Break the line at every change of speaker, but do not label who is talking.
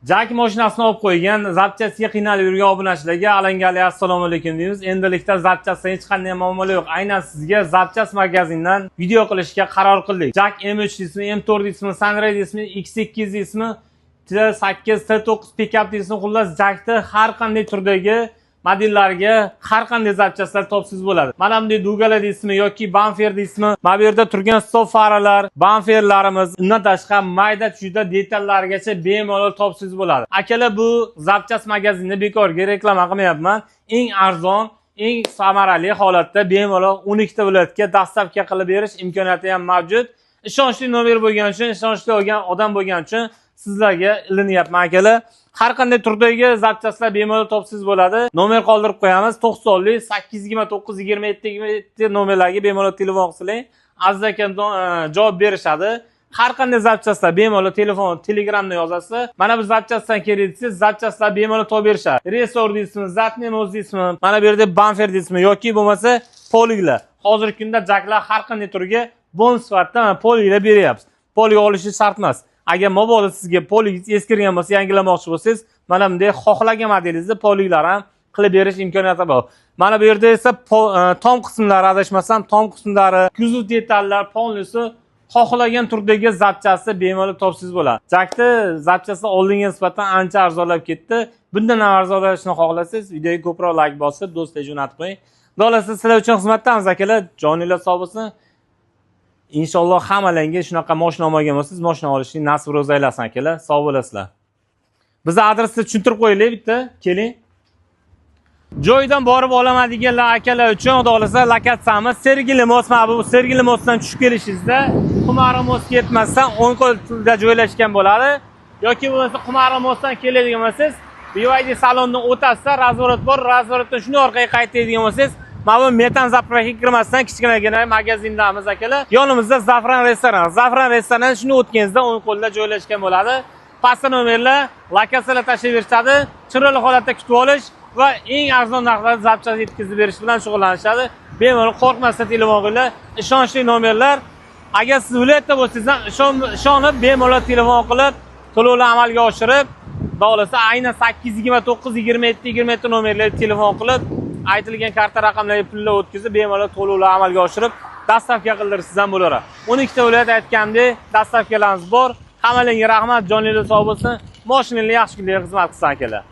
JAC mashinasini olib qo'ygan, запчасть ga qiynalib yurgan obunachilarga alangali assalomu alaykum deymiz. Endilikda запчасть da hech qanday muammolar yo'q. Aynan sizga запчасть magazindan video qilishga qaror qildik. JAC M3 deysizmi, M4 deysizmi, Sunray deysizmi, X8 deysizmi, T8, T9 pikap deysizmi, xullas, JACni har qanday turdagi modellarga har qanday запчасть lar topsangiz bo'ladi. Mana bunday дуга lar deysizmi yoki bamper deysizmi, mana bu yerda turgan stop faralar, bamperlarimiz, undan tashqari mayda chuyda detallarigacha bemalol topsangiz bo'ladi. Akalar, bu запчасть magazinni bekorga reklama qilmayapman. Eng arzon, eng samarali holatda bemalol 12 ta viloyatga доставка qilib berish imkoniyati ham mavjud. Ishonchli nomer bo'lgani uchun, ishonchli olgan odam bo'lgani uchun sizlarga ilinyapman, akalar. Har qanday turdagi запчасть lar bemalol topsangiz bo'ladi. Nomer qoldirib qo'yamiz. 90 829 27 27 nomerlarga bemalol telefon qilsanglar, Aziz aka javob berishadi. Har qanday запчасть lar bemalol telefon, Telegramda yozasiz. Mana bu запчасть dan kerak desangiz, запчасть lar bemalol topib berishadi. Ressor deysizmi, задний мост deysizmi, mana bu yerda bamper deysizmi yoki bo'lmasa полик lar. Hozirgi kunda JAClar har qanday turga bonus sifatida mana полик lar beryapmiz. Полик olishi shart emas. Agar mabodo sizga полик eskirgan bo'lsa, yangilamoqchi bo'lsangiz, mana bunday xohlagan modelingizni полик lar ham qilib berish imkoniyati bor. Mana bu yerda esa tom qismlari, adashmasam, tom qismlari, kuzov detallar полностью xohlagan turdagi запчасть ni bemalol topsangiz bo'ladi. JACni запчасть i oldinga nisbatan ancha arzonlab ketdi. Bundan ham arzonlashni xohlasangiz, videoga ko'proq layk bosib, do'stlarga jo'natib qo'ying. Xudo xohlasa, sizlar uchun xizmatdamiz, akalar. Joninglar sog' bo'lsin. Inshaalloh, hammalangga shunaqa moshina olmagan bo'lsangiz, moshina olishni nasib ro'za aylasin, akalar. Sog' bo'lasizlar. Bizni adresni tushuntirib qo'yaylik bitta. Keling. Joyidan borib olaman deganlar akalar uchun, xudo xohlasa, lokatsiyamiz Sergeli мост. Mana bu Sergeli мост dan tushib kelishingizda Qumari мост ga yetmasdan o'ng qo'lda joylashgan bo'ladi. Yoki bo'lmasa Qumari мост dan keladigan bo'lsangiz, BYD salondan o'tasizda, разворот bor, разворот dan shuni orqaga qaytadigan bo'lsangiz, mana bu metan заправка ga kirmasdan kichkinagina magazindamiz, akalar. Yonimizda Zafran restoran. Zafran restoran shuni o'tganingizda o'ng qo'lda joylashgan bo'ladi. Pastda nomerlar, lokatsiyalar tashlab berishadi. Chiroyli holatda kutib olish va eng arzon narxlarda запчасть yetkazib berish bilan shug'ullanishadi. Bemalol qo'rqmasdan telefon qilinglar. Ishonchli nomerlar. Agar siz viloyatda bo'lsangiz ham ishonib bemalol telefon qilib, to'lovlar amalga oshirib, xudo xohlasa, aynan 829 27 27 nomerlarga telefon qilib, aytilgan karta raqamlariga pullar o'tkazib, bemalol to'lovlar amalga oshirib, доставка qildirsangiz ham bo'laveradi. 12 ta viloyat, aytganimdek, доставка larimiz bor. Hammalarga rahmat, joninglar sog' bo'lsin. Moshinalar yaxshi kunlarga xizmat qilsin, akalar.